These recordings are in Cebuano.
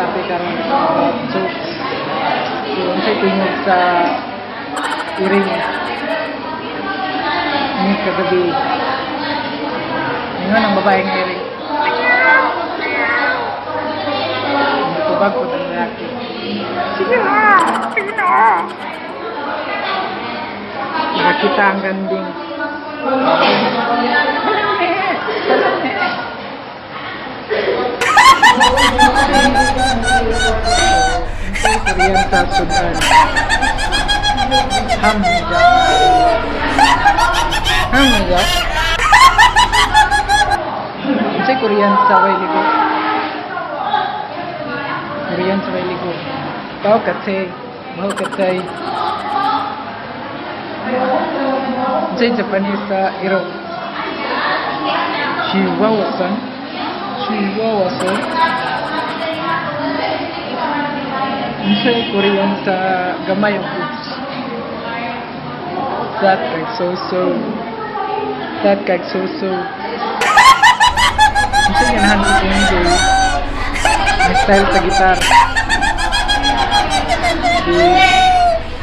topic karon about jokes. So, unsay tingog sa iring ni kagabi? Ingon ang babae nga iring. Tubag po ang lalaki. Sige na! Sige na! Nakakita ang ganding. Unsay Korean sa sudan? Hamja. Hamja. Unsay Korean sa way ligo? Korean sa way ligo. Bao katay. Bao katay. Unsay Japanese sa iro? Chihuahua-san. Chihuahua-san. Unsay Korean sa gamay og boobs? That kag so-so. That kag so-so. Unsay ganahan si MJ? May style sa gitar. The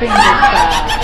finger style.